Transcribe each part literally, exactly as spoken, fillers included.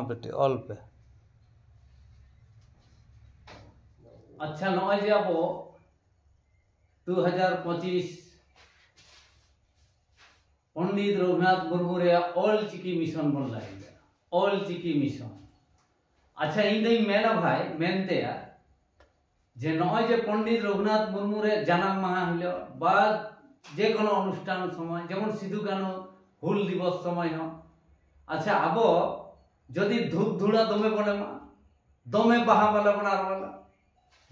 ᱵᱤᱴᱤ, ᱚᱞ ᱯᱮ᱾ ᱟᱪᱪᱷᱟ, ᱱᱚᱜᱼᱚᱭ ᱡᱮ ᱟᱵᱚ ᱫᱩ ᱦᱟᱡᱟᱨ ᱯᱚᱸᱪᱤᱥ ᱯᱚᱱᱰᱤᱛ ᱨᱚᱜᱷᱩᱱᱟᱛᱷ ᱢᱩᱨᱢᱩ ᱨᱮᱭᱟᱜ ᱚᱞ ᱪᱤᱠᱤ ᱢᱤᱥᱚᱱ ᱵᱚᱱ ᱞᱟᱹᱭ ᱮᱫᱟ, ᱚᱞ ᱪᱤᱠᱤ ᱢᱤᱥᱚᱱ᱾ ᱟᱪᱪᱷᱟ, ᱤᱧ ᱫᱚᱧ ᱢᱮᱱᱟ ᱵᱷᱟᱭ, ᱢᱮᱱᱛᱮᱭᱟ ᱡᱮ ᱱᱚᱜᱼᱚᱭ ᱡᱮ ᱯᱚᱱᱰᱤᱛ ᱨᱚᱜᱷᱩᱱᱟᱛᱷ ᱢᱩᱨᱢᱩ ᱨᱮ ᱡᱟᱱᱟᱢ ᱢᱟᱦᱟ ᱦᱤᱞᱳᱜ ᱵᱟ ᱡᱮ ᱠᱳᱱᱳ ᱚᱱᱩᱥᱴᱷᱟᱱ ᱥᱚᱢᱚᱭ, ᱡᱮᱢᱚᱱ ᱥᱤᱫᱩ ᱠᱟᱹᱱᱦᱩ ᱦᱩᱞ ᱫᱤᱵᱚᱥ ᱥᱚᱢᱚᱭ ᱦᱚᱸ, ᱟᱪᱪᱷᱟ, ᱟᱵᱚ ᱡᱩᱫᱤ ᱫᱷᱩᱯ ᱫᱷᱩᱲᱟ ᱫᱚᱢᱮ ᱵᱚᱱ ᱮᱢᱟ, ᱫᱚᱢᱮ ᱵᱟᱦᱟ ᱢᱟᱞᱟ ᱵᱚᱱ ᱟᱨᱣᱟᱞᱟ,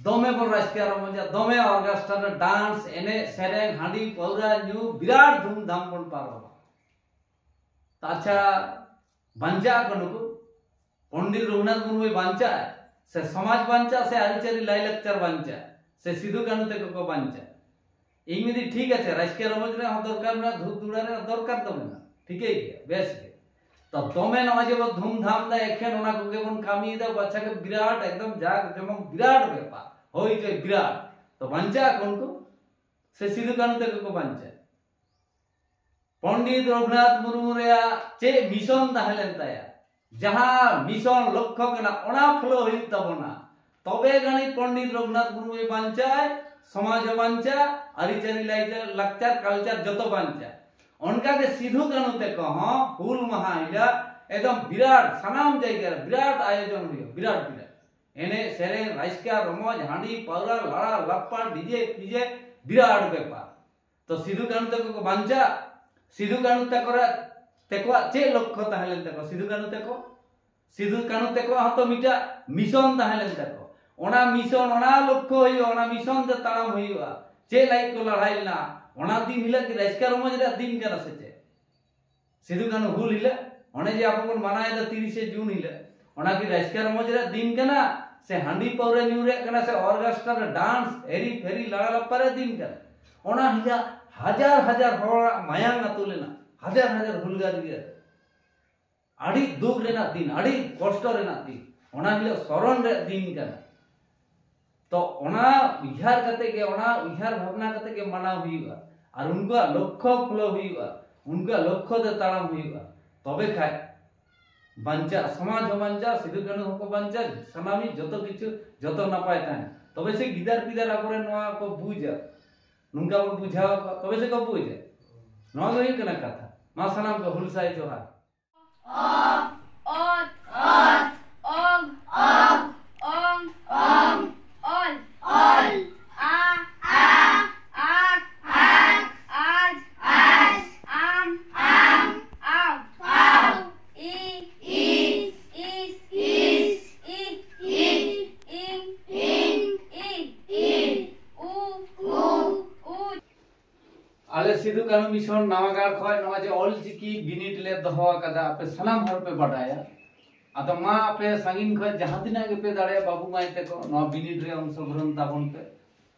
ᱫᱚᱢᱮ ᱵᱚᱱ ᱨᱟᱹᱥᱠᱟᱹ ᱨᱚᱢᱚᱡᱟ, ᱫᱚᱢᱮ ᱚᱨᱜᱮᱥᱴᱟᱨ ᱨᱮ ᱰᱟᱱᱥ, ᱮᱱᱮᱡ ᱥᱮᱨᱮᱧ, ᱦᱟᱺᱰᱤ ᱯᱟᱹᱣᱨᱟᱹ ᱧᱩ, ᱵᱤᱨᱟᱴ ᱫᱷᱩᱢᱫᱷᱟᱢ ᱵᱚᱱ ᱯᱟᱨᱚᱢᱟ᱾ ᱟᱪᱪᱷᱟ, ᱵᱟᱧᱪᱟᱜ ᱟᱠᱚ ᱱᱩᱠᱩ? ᱯᱚᱱᱰᱤᱛ ᱨᱚᱜᱷᱩᱱᱟᱛᱷ ᱢᱩᱨᱢᱩᱭ ᱵᱟᱧᱪᱟᱜᱼᱟ? ᱥᱮ ᱥᱚᱢᱟᱡᱽ ᱵᱟᱧᱪᱟᱜᱼᱟ, ᱥᱮ ᱟᱹᱨᱤᱪᱟᱹᱞᱤ ᱞᱟᱭᱼᱞᱟᱠᱪᱟᱨ ᱵᱟᱧᱪᱟᱜᱼᱟ, ᱥᱮ ᱥᱤᱫᱩ ᱠᱟᱹᱱᱦᱩ ᱛᱟᱠᱚ ᱠᱚ ᱵᱟᱧᱪᱟᱜᱼᱟ? ᱤᱧ ᱢᱮᱱᱫᱟᱹᱧ, ᱴᱷᱤᱠ ᱟᱪᱷᱮ, ᱨᱟᱹᱥᱠᱟᱹ ᱨᱚᱢᱚᱡᱽ ᱨᱮᱱᱟᱜ ᱦᱚᱸ ᱫᱚᱨᱠᱟᱨ ᱢᱮᱱᱟᱜᱼᱟ, ᱫᱷᱩᱯ ᱫᱷᱩᱲᱟ ᱨᱮᱱᱟᱜ ᱫᱚᱨᱠᱟᱨ ᱫᱚ ᱢᱮᱱᱟᱜᱼᱟ, ᱴᱷᱤᱠᱟᱹᱭ ᱜᱮᱭᱟ, ᱵᱮᱥ ᱜᱮ᱾ ᱛᱚ ᱫᱚᱢᱮ ᱱᱚᱜᱼᱚᱭ ᱡᱮ ᱵᱚ ᱫᱷᱩᱢᱫᱷᱟᱢ ᱫᱟ, ᱮᱠᱷᱮᱱ ᱚᱱᱟ ᱠᱚᱜᱮ ᱵᱚᱱ ᱠᱟᱹᱢᱤᱭᱮᱫᱟ, ᱵᱟᱪᱷᱟ ᱜᱮ ᱵᱤᱨᱟᱴ ᱮᱠᱫᱚᱢ ᱡᱟᱠ ᱡᱚᱢᱚᱠ ᱵᱤᱨᱟᱴ ᱵᱮᱯᱟᱨ, ᱦᱳᱭ ᱪᱚᱭ ᱵᱤᱨᱟᱴ᱾ ᱛᱚ ᱵᱟᱧᱪᱟᱜ ᱟᱠᱚ ᱩᱱᱠᱩ? ᱥᱮ ᱥᱤᱫᱩ ᱠᱟᱹᱱᱦᱩ ᱛᱟᱠᱚ ᱠᱚ ᱵᱟᱧᱪᱟᱜᱼᱟ? ᱯᱚᱱᱰᱤᱛ ᱨᱚᱜᱷᱩᱱᱟᱛᱷ ᱢᱩᱨᱢᱩ ᱨᱮᱭᱟᱜ ᱪᱮᱫ ᱢᱤᱥᱚᱱ ᱛᱟᱦᱮᱸ ᱞᱮᱱ ᱛᱟᱭᱟ? ᱡᱟᱦᱟᱸ ᱢᱤᱥᱚᱱ ᱞᱚᱠᱠᱷᱚ ᱠᱟᱱᱟ, ᱚᱱᱟ ᱯᱷᱚᱞᱳ ᱦᱩᱭᱩᱜ ᱛᱟᱵᱚᱱᱟ, ᱛᱚᱵᱮ ᱜᱟᱱᱤᱡ ᱯᱚᱱᱰᱤᱛ ᱨᱚᱜᱷᱩᱱᱟᱛᱷ ᱢᱩᱨᱢᱩᱭ ᱵᱟᱧᱪᱟᱜᱼᱟᱭ, ᱥᱚᱢᱟᱡᱽ ᱦᱚᱸ ᱵᱟᱧᱪᱟᱜᱼᱟ, ᱟᱹᱨᱤᱪᱟᱹᱞᱤ, ᱞᱟᱭᱪᱟᱨ, ᱞᱟᱠᱪᱟᱨ, ᱠᱟᱞᱪᱟᱨ ᱡᱚᱛᱚ ᱵᱟᱧᱪᱟᱜᱼᱟ᱾ ᱚᱱᱠᱟᱜᱮ ᱥᱤᱫᱷᱩ ᱠᱟᱹᱱᱦᱩ ᱛᱮᱠᱚ ᱦᱚᱸ ᱦᱩᱞ ᱢᱟᱦᱟ ᱦᱤᱞᱳᱜ ᱮᱠᱫᱚᱢ ᱵᱤᱨᱟᱴ ᱥᱟᱱᱟᱢ ᱡᱟᱭᱜᱟ ᱨᱮ ᱵᱤᱨᱟᱴ ᱟᱭᱳᱡᱚᱱ ᱦᱩᱭᱩᱜᱼᱟ, ᱵᱤᱨᱟᱴ ᱵᱤᱨᱟᱴ ᱮᱱᱮᱡ ᱥᱮᱨᱮᱧ, ᱨᱟᱹᱥᱠᱟᱹ ᱨᱚᱢᱚᱡᱽ, ᱦᱟᱺᱰᱤ ᱯᱟᱹᱣᱨᱟᱹ, ᱞᱟᱲᱟ ᱞᱟᱯᱟ, ᱰᱤᱡᱮ ᱯᱷᱤᱡᱮ, ᱵᱤᱨᱟᱴ ᱵᱮᱯᱟᱨ᱾ ᱛᱚ ᱥᱤᱫᱷᱩ ᱠᱟᱹᱱᱦᱩ ᱛᱟᱠᱚ ᱠᱚ ᱵᱟᱧᱪᱟᱜ? ᱥᱤᱫᱷᱩ ᱠᱟᱹᱱᱦᱩ ᱛᱟᱠᱚ ᱨᱮ, ᱛᱮᱠᱚᱣᱟᱜ ᱪᱮᱫ ᱞᱚᱠᱠᱷᱚ ᱛᱟᱦᱮᱸ ᱞᱮᱱ ᱛᱟᱠᱚᱣᱟ? ᱥᱤᱫᱷᱩ ᱠᱟᱹᱱᱦᱩ ᱛᱟᱠᱚ, ᱥᱤᱫᱷᱩ ᱠᱟᱹᱱᱦᱩ ᱛᱟᱠᱚᱣᱟᱜ ᱦᱚᱸᱛᱚ ᱢᱤᱫᱴᱟᱜ ᱢᱤᱥᱚᱱ ᱛᱟᱦᱮᱸ ᱞᱮᱱ ᱛᱟᱠᱚ᱾ ᱚᱱᱟ ᱢᱤᱥᱚᱱ, ᱚᱱᱟ ᱞᱚᱠᱠᱷᱚ ᱦᱩᱭᱩᱜᱼᱟ, ᱚᱱᱟ ᱢᱤᱥᱚᱱ ᱛᱮ ᱛᱟᱲᱟᱢ ᱦᱩᱭᱩᱜᱼᱟ᱾ ᱪᱮᱫ ᱞᱟᱹᱜᱤᱫ ᱠᱚ ᱞᱟᱲᱟᱭ ᱞᱮᱱᱟ? ᱚᱱᱟ ᱫᱤᱱ ᱦᱤᱞᱳᱜ ᱠᱤ ᱨᱟᱹᱥᱠᱟᱹ ᱨᱚᱢᱚᱡᱽ ᱨᱮᱭᱟᱜ ᱫᱤᱱ ᱠᱟᱱᱟ ᱥᱮ ᱪᱮᱫ? ᱥᱤᱫᱷᱩ ᱠᱟᱹᱱᱦᱩ ᱦᱩᱞ ᱦᱤᱞᱳᱜ, ᱚᱱᱮ ᱡᱮ ᱟᱵᱚ ᱵᱚᱱ ᱢᱟᱱᱟᱣᱮᱫᱟ ᱛᱤᱨᱤᱥᱮ ᱡᱩᱱ ᱦᱤᱞᱳᱜ, ᱚᱱᱟ ᱠᱤ ᱨᱟᱹᱥᱠᱟᱹ ᱨᱚᱢᱚᱡᱽ ᱨᱮᱭᱟᱜ ᱫᱤᱱ ᱠᱟᱱᱟ? ᱥᱮ ᱦᱟᱺᱰᱤ ᱯᱟᱹᱣᱨᱟᱹ ᱧᱩ ᱨᱮᱭᱟᱜ ᱠᱟᱱᱟ? ᱥᱮ ᱚᱨᱜᱮᱥᱴᱟᱨ ᱨᱮ ᱰᱟᱱᱥ, ᱦᱮᱨᱤ ᱯᱷᱮᱨᱤ, ᱞᱟᱲᱟ ᱞᱟᱯᱟ ᱨᱮᱭᱟᱜ ᱫᱤᱱ ᱠᱟᱱᱟ? ᱚᱱᱟ ᱦᱤᱞᱳᱜ ᱦᱟᱡᱟᱨ ᱦᱟᱡᱟᱨ ᱦᱚᱲᱟᱜ ᱢᱟᱭᱟᱝ ᱟᱹᱛᱩ ᱞᱮᱱᱟ, ᱦᱟᱡᱟᱨ ᱦᱟᱡᱟᱨ ᱦᱩᱞᱜᱟᱹᱨᱤᱭᱟᱹ᱾ ᱟᱹᱰᱤ ᱫᱩᱠ ᱨᱮᱱᱟᱜ ᱫᱤᱱ, ᱟᱹᱰᱤ ᱠᱚᱥᱴᱚ ᱨᱮᱱᱟᱜ ᱫᱤᱱ, ᱚᱱᱟ ᱦᱤᱞᱳᱜ ᱥᱚᱨᱚᱱ ᱨᱮᱭᱟᱜ ᱫᱤᱱ ᱠᱟᱱᱟ᱾ ᱛᱚ ᱚᱱᱟ ᱩᱭᱦᱟᱹᱨ ᱠᱟᱛᱮ ᱜᱮ, ᱚᱱᱟ ᱩᱭᱦᱟᱹᱨ ᱵᱷᱟᱵᱽᱱᱟ ᱠᱟᱛᱮ ᱜᱮ ᱢᱟᱱᱟᱣ ᱦᱩᱭᱩᱜᱼᱟ, ᱟᱨ ᱩᱱᱠᱩᱣᱟᱜ ᱞᱚᱠᱠᱷᱚ ᱯᱷᱩᱞᱟᱹᱣ ᱦᱩᱭᱩᱜᱼᱟ, ᱩᱱᱠᱩᱣᱟᱜ ᱞᱚᱠᱠᱷᱚ ᱛᱮ ᱛᱟᱲᱟᱢ ᱦᱩᱭᱩᱜᱼᱟ᱾ ᱛᱚᱵᱮ ᱠᱷᱟᱡ ᱵᱟᱧᱪᱟᱜ, ᱥᱚᱢᱟᱡᱽ ᱦᱚᱸ ᱵᱟᱧᱪᱟᱜ, ᱥᱤᱫᱩ ᱠᱟᱹᱱᱦᱩ ᱦᱚᱸᱠᱚ ᱵᱟᱧᱪᱟᱜ, ᱥᱟᱱᱟᱢᱤᱡ ᱡᱚᱛᱚ ᱠᱤᱪᱷᱩ, ᱡᱚᱛᱚ ᱱᱟᱯᱟᱭ ᱛᱟᱦᱮᱱ᱾ ᱛᱚᱵᱮ ᱥᱮ ᱜᱤᱫᱟᱹᱨ ᱯᱤᱫᱟᱹᱨ ᱟᱵᱚᱨᱮᱱ ᱱᱚᱣᱟ ᱠᱚ ᱵᱩᱡᱟ, ᱱᱚᱝᱠᱟ ᱵᱚᱱ ᱵᱩᱡᱷᱟᱹᱣ ᱟᱠᱚᱣᱟ, ᱛᱚᱵᱮ ᱥᱮ ᱠᱚ ᱵᱩᱡᱟ᱾ ᱱᱚᱣᱟ ᱜᱮ ᱦᱩᱭᱩᱜ ᱠᱟᱱᱟ ᱠᱟᱛᱷᱟ᱾ ᱢᱟ ᱥᱟᱱᱟᱢ ᱠᱚ ᱦᱩᱞ ᱥᱟᱹᱭ ᱡᱚᱦᱟᱨ᱾ ᱚ, ᱚᱛ, ᱚᱛ, ᱚᱜ, ᱚᱜ, ᱚᱝ, ᱚᱝ, ᱚᱞ, ᱚᱞ, ᱟ, ᱟ, ᱟᱜ, ᱟᱜ, ᱟᱡ, ᱟᱡ, ᱟᱢ, ᱟᱢ, ᱟᱣ, ᱟᱣ, ᱤ, ᱤ, ᱤᱥ, ᱤᱥ, ᱤ, ᱤ, ᱤᱝ, ᱤᱝ, ᱤ, ᱤ, ᱩ, ᱩ, ᱩ᱾ ᱟᱞᱮ ᱥᱤᱫᱩ ᱠᱟᱹᱱᱦᱩ ᱢᱤᱥᱚᱱ ᱱᱟᱣᱟᱜᱟᱲ ᱠᱷᱚᱱ ᱱᱚᱣᱟ ᱡᱮ ᱚᱞ ᱪᱤᱠᱤ ᱵᱤᱱᱤᱰ ᱞᱮ ᱫᱚᱦᱚ ᱟᱠᱟᱫᱟ, ᱟᱯᱮ ᱥᱟᱱᱟᱢ ᱦᱚᱲ ᱯᱮ ᱵᱟᱰᱟᱭᱟ᱾ ᱟᱫᱚ ᱢᱟ, ᱟᱯᱮ ᱥᱟᱺᱜᱤᱧ ᱠᱷᱚᱱ ᱡᱟᱦᱟᱸ ᱛᱤᱱᱟᱹᱜ ᱜᱮᱯᱮ ᱫᱟᱲᱮᱭᱟᱜᱼᱟ, ᱵᱟᱹᱵᱩ ᱢᱟᱹᱭ ᱛᱟᱠᱚ, ᱱᱚᱣᱟ ᱵᱤᱱᱤᱰ ᱨᱮ ᱚᱝᱥᱚᱜᱨᱚᱦᱚᱱ ᱛᱟᱵᱚᱱ ᱯᱮ᱾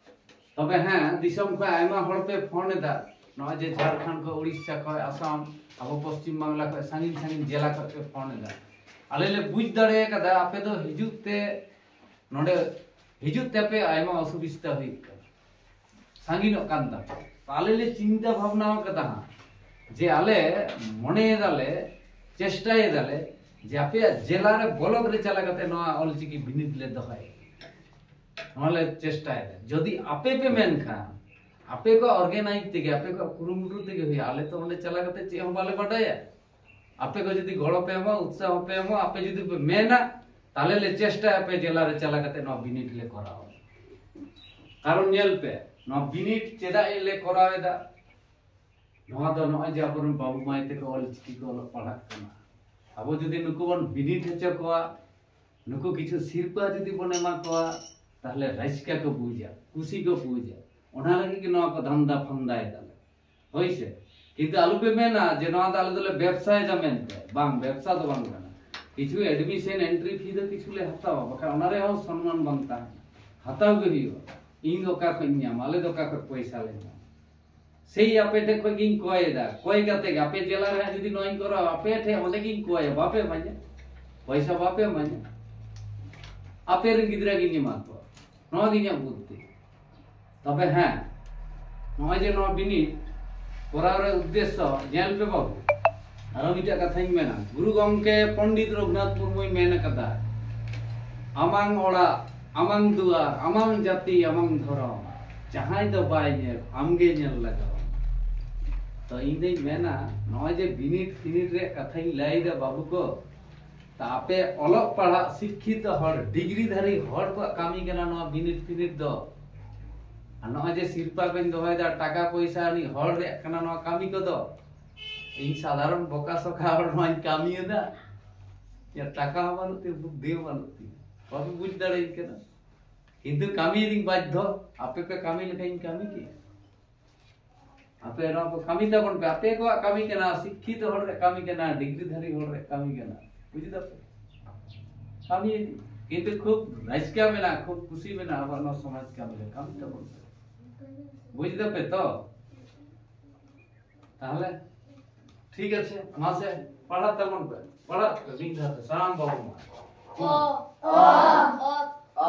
ᱛᱚᱵᱮ ᱦᱮᱸ, ᱫᱤᱥᱚᱢ ᱠᱷᱚᱱ ᱟᱭᱢᱟ ᱦᱚᱲ ᱯᱮ ᱯᱷᱳᱱ ᱮᱫᱟ, ᱱᱚᱜᱼᱚᱭ ᱡᱮ ᱡᱷᱟᱲᱠᱷᱚᱸᱰ ᱠᱷᱚᱱ, ᱩᱲᱤᱥᱥᱟ ᱠᱷᱚᱱ, ᱟᱥᱟᱢ, ᱟᱵᱚ ᱯᱚᱥᱪᱤᱢ ᱵᱟᱝᱞᱟ ᱠᱷᱚᱱ, ᱥᱟᱺᱜᱤᱧ ᱥᱟᱺᱜᱤᱧ ᱡᱮᱞᱟ ᱠᱷᱚᱱ ᱯᱮ ᱯᱷᱳᱱ ᱮᱫᱟ᱾ ᱟᱞᱮ ᱞᱮ ᱵᱩᱡᱽ ᱫᱟᱲᱮ ᱟᱠᱟᱫᱟ, ᱟᱯᱮ ᱫᱚ ᱦᱤᱡᱩᱜ ᱛᱮ, ᱱᱚᱰᱮ ᱦᱤᱡᱩᱜ ᱛᱮ ᱟᱯᱮ ᱟᱭᱢᱟ ᱚᱥᱩᱵᱤᱫᱷᱟ ᱦᱩᱭᱩᱜ ᱠᱟᱱᱟ, ᱥᱟᱺᱜᱤᱧᱚᱜ ᱠᱟᱱ ᱛᱟᱯᱮ᱾ ᱛᱚ ᱟᱞᱮ ᱞᱮ ᱪᱤᱱᱛᱟᱹ ᱵᱷᱟᱵᱽᱱᱟ ᱟᱠᱟᱫᱟ ᱦᱟᱸᱜ, ᱡᱮ ᱟᱞᱮ ᱢᱚᱱᱮᱭᱮᱫᱟᱞᱮ, ᱪᱮᱥᱴᱟᱭᱮᱫᱟᱞᱮ ᱡᱮ ᱟᱯᱮᱭᱟᱜ ᱡᱮᱞᱟ ᱨᱮ, ᱵᱞᱚᱠ ᱨᱮ ᱪᱟᱞᱟᱣ ᱠᱟᱛᱮ ᱱᱚᱣᱟ ᱚᱞᱪᱤᱠᱤ ᱵᱤᱱᱤᱰ ᱞᱮ ᱫᱚᱦᱚᱭᱟ᱾ ᱱᱚᱣᱟ ᱞᱮ ᱪᱮᱥᱴᱟᱭᱮᱫᱟ᱾ ᱡᱩᱫᱤ ᱟᱯᱮ ᱯᱮ ᱢᱮᱱᱠᱷᱟᱱ, ᱟᱯᱮ ᱠᱚ ᱚᱨᱜᱮᱱᱟᱭᱤᱡᱽ ᱛᱮᱜᱮ, ᱟᱯᱮ ᱠᱚ ᱠᱩᱨᱩᱢᱩᱴᱩ ᱛᱮᱜᱮ ᱦᱩᱭᱩᱜᱼᱟ, ᱟᱞᱮ ᱛᱚ ᱚᱸᱰᱮ ᱪᱟᱞᱟᱣ ᱠᱟᱛᱮ ᱪᱮᱫ ᱦᱚᱸ ᱵᱟᱞᱮ ᱵᱟᱰᱟᱭᱟ᱾ ᱟᱯᱮ ᱠᱚ ᱡᱩᱫᱤ ᱜᱚᱲᱚ ᱯᱮ ᱮᱢᱟ, ᱩᱛᱥᱟᱦᱚ ᱯᱮ ᱮᱢᱟ, ᱟᱯᱮ ᱡᱩᱫᱤ ᱯᱮ ᱢᱮᱱᱟ, ᱛᱟᱦᱞᱮ ᱞᱮ ᱪᱮᱥᱴᱟᱭᱟ ᱟᱯᱮ ᱡᱮᱞᱟ ᱨᱮ ᱪᱟᱞᱟᱣ ᱠᱟᱛᱮ ᱱᱚᱣᱟ ᱵᱤᱱᱤᱰ ᱞᱮ ᱠᱚᱨᱟᱣᱟ᱾ ᱠᱟᱨᱚᱱ ᱧᱮᱞ ᱯᱮ, ᱱᱚᱣᱟ ᱵᱤᱱᱤᱰ ᱪᱮᱫᱟᱜ ᱞᱮ ᱠᱚᱨᱟᱣ ᱮᱫᱟ? ᱱᱚᱣᱟ ᱫᱚ ᱱᱚᱜᱼᱚᱭ ᱡᱮ ᱟᱵᱚᱨᱮᱱ ᱵᱟᱹᱵᱩ ᱢᱟᱹᱭ ᱛᱟᱠᱚ ᱚᱞ ᱪᱤᱠᱤ ᱠᱚ ᱚᱞᱚᱜ ᱯᱟᱲᱦᱟᱜ ᱠᱟᱱᱟ, ᱟᱵᱚ ᱡᱩᱫᱤ ᱱᱩᱠᱩ ᱵᱚᱱ ᱵᱤᱱᱤᱰ ᱦᱚᱪᱚ ᱠᱚᱣᱟ, ᱱᱩᱠᱩ ᱠᱤᱪᱷᱩ ᱥᱤᱨᱯᱟᱹ ᱡᱩᱫᱤ ᱵᱚᱱ ᱮᱢᱟ ᱠᱚᱣᱟ, ᱛᱟᱦᱞᱮ ᱨᱟᱹᱥᱠᱟᱹ ᱠᱚ ᱵᱩᱡᱟ, ᱠᱩᱥᱤ ᱠᱚ ᱵᱩᱡᱟ᱾ ᱚᱱᱟ ᱞᱟᱹᱜᱤᱫ ᱜᱮ ᱱᱚᱣᱟ ᱠᱚ ᱫᱷᱟᱱᱫᱟ ᱯᱷᱟᱱᱫᱟᱭ ᱫᱟᱞᱮ᱾ ᱦᱳᱭ ᱥᱮ? ᱠᱤᱱᱛᱩ ᱟᱞᱚᱯᱮ ᱢᱮᱱᱟ ᱡᱮ ᱱᱚᱣᱟ ᱫᱚ ᱟᱞᱮ ᱫᱚᱞᱮ ᱵᱮᱵᱽᱥᱟᱭᱮᱫᱟ ᱢᱮᱱᱛᱮ᱾ ᱵᱟᱝ, ᱵᱮᱵᱽᱥᱟ ᱫᱚ ᱵᱟᱝ ᱠᱟᱱᱟ᱾ ᱠᱤᱪᱷᱩ admission entry fee ᱫᱚ ᱠᱤᱪᱷᱩ ᱞᱮ ᱦᱟᱛᱟᱣᱟ, ᱵᱟᱠᱷᱟᱱ ᱚᱱᱟ ᱨᱮᱭᱟᱜ ᱦᱚᱸ ᱥᱚᱱᱢᱟᱱ ᱵᱟᱝ ᱛᱟᱦᱮᱱᱟ᱾ ᱦᱟᱛᱟᱣ ᱜᱮ ᱦᱩᱭᱩᱜᱼᱟ᱾ ᱤᱧ ᱫᱚ ᱚᱠᱟ ᱠᱷᱚᱱ ᱤᱧ ᱧᱟᱢᱟ? ᱟᱞᱮ ᱫᱚ ᱚᱠᱟ ᱠᱷᱚᱱ ᱯᱚᱭᱥᱟ ᱞᱮ ᱧᱟᱢᱟ? ᱥᱮᱭ ᱟᱯᱮ ᱴᱷᱮᱱ ᱠᱷᱚᱱ ᱜᱤᱧ ᱠᱚᱭ ᱮᱫᱟ, ᱠᱚᱭ ᱠᱟᱛᱮ ᱜᱮ ᱟᱯᱮ ᱡᱮᱞᱟ ᱨᱮ ᱦᱟᱸᱜ ᱡᱩᱫᱤ ᱱᱚᱣᱟᱧ ᱠᱚᱨᱟᱣᱟ, ᱟᱯᱮ ᱴᱷᱮᱱ ᱚᱸᱰᱮ ᱜᱤᱧ ᱠᱚᱭᱟ, ᱵᱟᱯᱮ ᱮᱢᱟᱹᱧᱟ, ᱯᱚᱭᱥᱟ ᱵᱟᱯᱮ ᱮᱢᱟᱹᱧᱟ, ᱟᱯᱮ ᱨᱮᱱ ᱜᱤᱫᱽᱨᱟᱹ ᱜᱤᱧ ᱮᱢᱟ ᱠᱚᱣᱟ, ᱱᱚᱣᱟ ᱜᱮ ᱤᱧᱟᱹᱜ ᱵᱩᱫᱽᱫᱷᱤ᱾ ᱛᱚᱵᱮ ᱦᱮᱸ, ᱱᱚᱜᱼᱚᱭ ᱡᱮ ᱱᱚᱣᱟ ᱵᱤᱱᱤᱰ ᱠᱚᱨᱟᱣ ᱨᱮ ᱩᱫᱽᱫᱮᱥᱥᱚ, ᱧᱮᱞ ᱯᱮ ᱵᱟᱹᱵᱩ, ᱟᱨᱚ ᱢᱤᱫᱴᱟᱝ ᱠᱟᱛᱷᱟᱧ ᱢᱮᱱᱟ, ᱜᱩᱨᱩ ᱜᱚᱢᱠᱮ ᱯᱚᱱᱰᱤᱛ ᱨᱚᱜᱷᱩᱱᱟᱛᱷ ᱢᱩᱨᱢᱩᱭ ᱢᱮᱱ ᱟᱠᱟᱫᱟ, "ᱟᱢᱟᱝ ᱚᱲᱟᱜ, ᱟᱢᱟᱝ ᱫᱩᱣᱟᱨ, ᱟᱢᱟᱝ ᱡᱟᱹᱛᱤ, ᱟᱢᱟᱝ ᱫᱷᱚᱨᱚᱢ, ᱡᱟᱦᱟᱸᱭ ᱫᱚ ᱵᱟᱭ ᱧᱮᱞ, ᱟᱢᱜᱮ ᱧᱮᱞ ᱞᱟᱜᱟᱣ ᱟᱢᱟ᱾" ᱛᱚ ᱤᱧ ᱫᱩᱧ ᱢᱮᱱᱟ, ᱱᱚᱜᱼᱚᱭ ᱡᱮ ᱵᱤᱱᱤᱰ ᱯᱷᱤᱱᱤᱰ ᱨᱮᱭᱟᱜ ᱠᱟᱛᱷᱟᱧ ᱞᱟᱹᱭᱫᱟ ᱵᱟᱹᱵᱩ ᱠᱚ, ᱛᱟ ᱟᱯᱮ ᱚᱞᱚᱜ ᱯᱟᱲᱦᱟᱜ ᱥᱤᱠᱠᱷᱤᱛᱚ ᱦᱚᱲ, ᱰᱤᱜᱽᱨᱤ ᱫᱷᱟᱨᱤ ᱦᱚᱲ ᱠᱚᱣᱟᱜ ᱠᱟᱹᱢᱤ ᱠᱟᱱᱟ ᱱᱚᱣᱟ ᱵᱤᱱᱤᱰ ᱯᱷᱤᱱᱤᱰ ᱫᱚ᱾ ᱟᱨ ᱱᱚᱜᱼᱚᱭ ᱡᱮ ᱥᱤᱨᱯᱟ ᱠᱚᱧ ᱫᱚᱦᱚᱭᱮᱫᱟ, ᱴᱟᱠᱟ ᱯᱚᱭᱥᱟ ᱟᱹᱱᱤᱡ ᱦᱚᱲ ᱨᱮᱭᱟᱜ ᱠᱟᱱᱟ ᱱᱚᱣᱟ ᱠᱟᱹᱢᱤ ᱠᱚᱫᱚ᱾ ᱤᱧ ᱥᱟᱫᱷᱟᱨᱚᱱ ᱵᱚᱠᱟ ᱥᱚᱠᱟ ᱦᱚᱲ ᱱᱚᱣᱟᱧ ᱠᱟᱹᱢᱤᱭᱮᱫᱟ, ᱭᱟ ᱴᱟᱠᱟ ᱦᱚᱸ ᱵᱟᱹᱱᱩᱜ ᱛᱤᱧᱟ, ᱵᱩᱫᱽᱫᱷᱤ ᱦᱚᱸ ᱵᱟᱹᱱᱩᱜ ᱛᱤᱧᱟ, ᱵᱟᱯᱮ ᱵᱩᱡᱽ ᱫᱟᱲᱮᱭᱟᱹᱧ ᱠᱟᱱᱟ᱾ ᱠᱤᱱᱛᱩ ᱠᱟᱹᱢᱤᱭᱮᱫᱤᱧ ᱵᱟᱫᱽᱫᱷᱚ, ᱟᱯᱮ ᱯᱮ ᱠᱟᱹᱢᱤ ᱞᱮᱠᱷᱟᱱ ᱤᱧ ᱠᱟᱹᱢᱤ ᱠᱮᱭᱟ? ᱟᱯᱮ ᱱᱚᱣᱟ ᱠᱚ ᱠᱟᱹᱢᱤ ᱛᱟᱵᱚᱱ ᱯᱮ, ᱟᱯᱮ ᱠᱚᱣᱟᱜ ᱠᱟᱹᱢᱤ ᱠᱟᱱᱟ, ᱥᱤᱠᱠᱷᱤᱛ ᱦᱚᱲ ᱨᱮ ᱠᱟᱹᱢᱤ ᱠᱟᱱᱟ, ᱰᱤᱜᱽᱨᱤ ᱫᱷᱟᱨᱤ ᱦᱚᱲ ᱨᱮ ᱠᱟᱹᱢᱤ ᱠᱟᱱᱟ, ᱵᱩᱡᱽ ᱫᱟᱯᱮ? ᱠᱟᱹᱢᱤ ᱠᱤᱱᱛᱩ ᱠᱷᱩᱵ ᱨᱟᱹᱥᱠᱟᱹ ᱢᱮᱱᱟᱜᱼᱟ, ᱠᱷᱩᱵ ᱠᱩᱥᱤ ᱢᱮᱱᱟᱜᱼᱟ ᱟᱵᱚᱣᱟᱜ ᱱᱚᱣᱟ ᱥᱚᱢᱟᱡᱽ ᱠᱟᱹᱢᱤ ᱨᱮ, ᱠᱟᱹᱢᱤ ᱛᱟᱵᱚᱱ ᱯᱮ, ᱵᱩᱡᱽ ᱫᱟᱯᱮ ᱛᱚ? ᱛᱟᱦᱞᱮ ᱴᱷᱤᱠ ᱟᱪᱷᱮ, ᱢᱟᱥᱮ ᱯᱟᱲᱦᱟᱜ ᱛᱟᱵᱚᱱ ᱯᱮ, ᱯᱟᱲᱦᱟᱜ ᱯᱮ ᱢᱤᱫ ᱫᱷᱟᱣ ᱛᱮ ᱥᱟᱱᱟᱢ ᱵᱟᱹᱵᱩ ᱢᱟ᱾ ᱚ, ᱚ, ᱚ, ᱚ,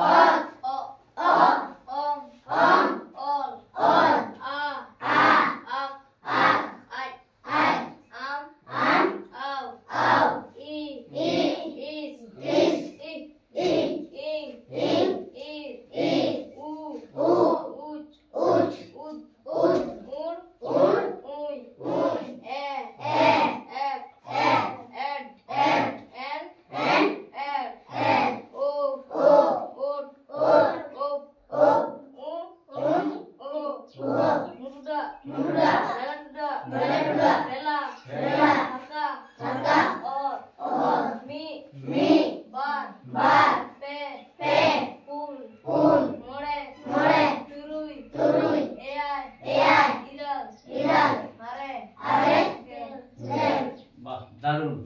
ᱚ, ᱚ, ᱚ, ᱚᱞ, ᱚᱞ, ᱟ, ᱟ, ᱟ, ᱟ, ᱟᱡ, ᱟᱡ, ᱟᱢ, ᱟᱢ, ᱟᱣ, ᱟᱣ, ᱤ, ᱤ, ᱤᱥ, ᱤᱥ, ᱤ, ᱤ, ᱤᱝ, ᱤᱝ, ᱤᱨ, ᱤᱨ, ᱩ, ᱩ, ᱩᱪ, ᱩᱪ, ᱩᱫ, ᱩᱫ, ᱩᱲ, ᱩᱲ, ᱩᱭ, ᱩᱭ, ᱮ, ᱮ, ᱮᱯ, ᱮᱯ, ᱮᱰ, ᱮᱰ, ᱮᱱ, ᱮᱱ, ᱮᱲ, ᱮᱲ, ᱳ, ᱳ, ᱳᱴ, ᱳᱴ, ᱳᱯ, ᱳᱯ, ᱩ, ᱩ, ᱳ, ᱳ, ᱢᱩᱰᱩᱰᱟ, ᱢᱩᱰᱩᱰᱟ, ᱵᱮᱞᱟ ᱰᱩᱰᱟ, ᱵᱮᱞᱟ ᱰᱩᱰᱟ, ᱵᱮᱞᱟ, ᱵᱮᱞᱟ, ᱦᱟᱠᱟ, ᱦᱟᱠᱟ, ᱚᱨ, ᱚᱨ, ᱢᱤᱫ, ᱢᱤᱫ, ᱵᱟᱨ, ᱵᱟᱨ, ᱯᱮ, ᱯᱮ, ᱯᱩᱱ, ᱯᱩᱱ, ᱢᱚᱬᱮ, ᱢᱚᱬᱮ, ᱛᱩᱨᱩᱭ, ᱛᱩᱨᱩᱭ, ᱮᱭᱟᱭ, ᱮᱭᱟᱭ, ᱤᱨᱟᱹᱞ, ᱤᱨᱟᱹᱞ, ᱟᱨᱮ, ᱟᱨᱮ, ᱜᱮᱞ, ᱜᱮᱞ᱾ ᱵᱟᱦ, ᱫᱟᱨᱩᱱ᱾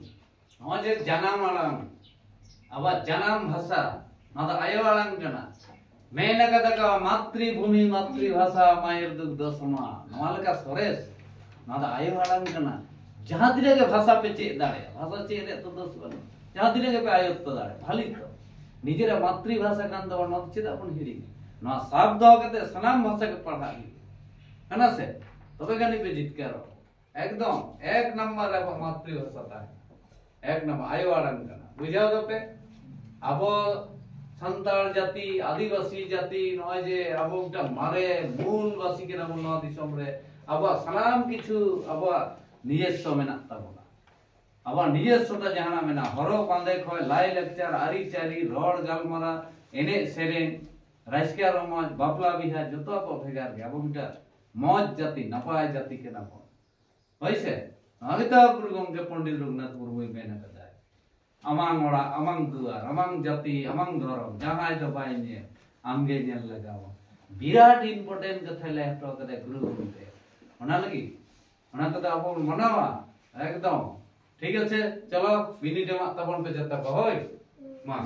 ᱱᱚᱜᱼᱚᱭ ᱡᱮ ᱡᱟᱱᱟᱢ ᱟᱲᱟᱝ, ᱟᱵᱚᱣᱟᱜ ᱡᱟᱱᱟᱢ ᱵᱷᱟᱥᱟ, ᱱᱚᱣᱟ ᱫᱚ ᱟᱭᱳ ᱟᱲᱟᱝ ᱠᱟᱱᱟ᱾ ᱢᱮᱱ ᱟᱠᱟᱫᱟ ᱠᱚ, "ᱢᱟᱛᱨᱤᱵᱷᱩᱢᱤ ᱢᱟᱛᱨᱤᱵᱷᱟᱥᱟ ᱢᱟᱭᱮᱨ ᱫᱩᱜᱽᱫᱷᱚ ᱥᱚᱢᱟ", ᱱᱚᱣᱟ ᱞᱮᱠᱟ ᱥᱚᱨᱮᱥ, ᱱᱚᱣᱟ ᱫᱚ ᱟᱭᱳ ᱟᱲᱟᱝ ᱠᱟᱱᱟ᱾ ᱡᱟᱦᱟᱸ ᱛᱤᱱᱟᱹᱜ ᱜᱮ ᱵᱷᱟᱥᱟ ᱯᱮ ᱪᱮᱫ ᱫᱟᱲᱮᱭᱟᱜᱼᱟ, ᱵᱷᱟᱥᱟ ᱪᱮᱫ ᱨᱮᱭᱟᱜ ᱛᱚ ᱫᱳᱥ ᱵᱟᱹᱱᱩᱜᱼᱟ, ᱡᱟᱦᱟᱸ ᱛᱤᱱᱟᱹᱜ ᱜᱮᱯᱮ ᱟᱭᱚᱛᱛᱚ ᱫᱟᱲᱮᱭᱟᱜᱼᱟ, ᱵᱷᱟᱞᱤ ᱛᱚ᱾ ᱱᱤᱡᱮᱨᱟᱜ ᱢᱟᱛᱨᱤᱵᱷᱟᱥᱟ ᱠᱟᱱ ᱛᱟᱵᱚᱱᱟ, ᱱᱚᱣᱟ ᱫᱚ ᱪᱮᱫᱟᱜ ᱵᱚᱱ ᱦᱤᱲᱤᱧᱟ? ᱱᱚᱣᱟ ᱥᱟᱵ ᱫᱚᱦᱚ ᱠᱟᱛᱮ ᱥᱟᱱᱟᱢ ᱵᱷᱟᱥᱟ ᱜᱮ ᱯᱟᱲᱦᱟᱜ ᱦᱩᱭᱩᱜᱼᱟ, ᱠᱟᱱᱟ ᱥᱮ? ᱛᱚᱵᱮ ᱜᱟᱱᱤᱡ ᱯᱮ ᱡᱤᱛᱠᱟᱹᱨᱚᱜᱼᱟ᱾ ᱮᱠᱫᱚᱢ ᱮᱠ ᱱᱟᱢᱵᱟᱨ ᱨᱮ ᱟᱵᱚᱣᱟᱜ ᱢᱟᱛᱨᱤ ᱵᱷᱟᱥᱟ ᱛᱟᱦᱮᱸ ᱠᱟᱱᱟ᱾ ᱮᱠ ᱱᱟᱢᱵᱟᱨ ᱟᱭᱳ ᱟᱲᱟᱝ ᱠᱟᱱᱟ᱾ ᱵᱩᱡᱷᱟᱹᱣ ᱫᱟᱯᱮ? ᱟᱵᱚ ᱥᱟᱱᱛᱟᱲ ᱡᱟᱹᱛᱤ, ᱟᱹᱫᱤᱵᱟᱹᱥᱤ ᱡᱟᱹᱛᱤ, ᱱᱚᱜᱼᱚᱭ ᱡᱮ ᱟᱵᱚ ᱢᱤᱫᱴᱟᱝ ᱢᱟᱨᱮ ᱢᱩᱞ ᱵᱟᱹᱥᱤ ᱠᱟᱱᱟ ᱵᱚᱱ ᱱᱚᱣᱟ ᱫᱤᱥᱚᱢ ᱨᱮ, ᱟᱵᱚᱣᱟᱜ ᱥᱟᱱᱟᱢ ᱠᱤᱪᱷᱩ ᱟᱵᱚᱣᱟᱜ ᱱᱤᱡᱮᱥᱥᱚ ᱢᱮᱱᱟᱜ ᱛᱟᱵᱚᱱᱟ᱾ ᱟᱵᱚᱣᱟᱜ ᱱᱤᱡᱮᱥᱥᱚᱛᱟ ᱡᱟᱦᱟᱱᱟᱜ ᱢᱮᱱᱟᱜᱼᱟ, ᱦᱚᱨᱚᱜ ᱵᱟᱸᱫᱮ ᱠᱷᱚᱱ ᱞᱟᱭ ᱞᱟᱠᱪᱟᱨ, ᱟᱹᱨᱤᱪᱟᱹᱞᱤ, ᱨᱚᱲ ᱜᱟᱞᱢᱟᱨᱟᱣ, ᱮᱱᱮᱡ ᱥᱮᱨᱮᱧ, ᱨᱟᱹᱥᱠᱟᱹ ᱨᱚᱢᱚᱡᱽ, ᱵᱟᱯᱞᱟ ᱵᱤᱦᱟ, ᱡᱚᱛᱚ ᱟᱵᱚ ᱵᱷᱮᱜᱟᱨ ᱜᱮᱭᱟ᱾ ᱟᱵᱚ ᱢᱤᱫᱴᱟᱝ ᱢᱚᱡᱽ ᱡᱟᱹᱛᱤ, ᱱᱟᱯᱟᱭ ᱡᱟᱹᱛᱤ ᱠᱟᱱᱟ ᱵᱚᱱ᱾ ᱦᱳᱭ ᱥᱮ? ᱱᱚᱣᱟ ᱜᱮᱛᱚ ᱜᱩᱨᱩ ᱜᱚᱢᱠᱮ ᱯᱚᱱᱰᱤᱛ ᱨᱚᱜᱷᱩᱱᱟᱛᱷ ᱢᱩᱨᱢᱩᱭ ᱢᱮᱱ ᱟᱠᱟᱫᱟ, "ᱟᱢᱟᱝ ᱚᱲᱟᱜ, ᱟᱢᱟᱝ ᱫᱩᱣᱟᱨ, ᱟᱢᱟᱝ ᱡᱟᱹᱛᱤ, ᱟᱢᱟᱝ ᱫᱷᱚᱨᱚᱢ, ᱡᱟᱦᱟᱸᱭ ᱫᱚ ᱵᱟᱭ ᱧᱮᱞ, ᱟᱢᱜᱮ ᱧᱮᱞ ᱞᱟᱜᱟᱣᱟ᱾" ᱵᱤᱨᱟᱴ important ᱠᱟᱛᱷᱟᱭ ᱞᱟᱹᱭ ᱦᱚᱴᱚ ᱟᱠᱟᱫᱟ ᱜᱩᱨᱩ ᱜᱚᱢᱠᱮ᱾ ᱚᱱᱟ ᱞᱟᱹᱜᱤᱫ, ᱚᱱᱟ ᱠᱚᱫᱚ ᱟᱵᱚ ᱵᱚᱱ ᱢᱟᱱᱟᱣᱟ ᱮᱠᱫᱚᱢ᱾ ᱴᱷᱤᱠ ᱟᱪᱷᱮ, ᱪᱚᱞᱚ, ᱢᱤᱱᱤᱴ ᱮᱢᱟᱜ ᱛᱟᱵᱚᱱ ᱯᱮ ᱡᱚᱛᱚ ᱠᱚ, ᱦᱳᱭ? ᱢᱟ᱾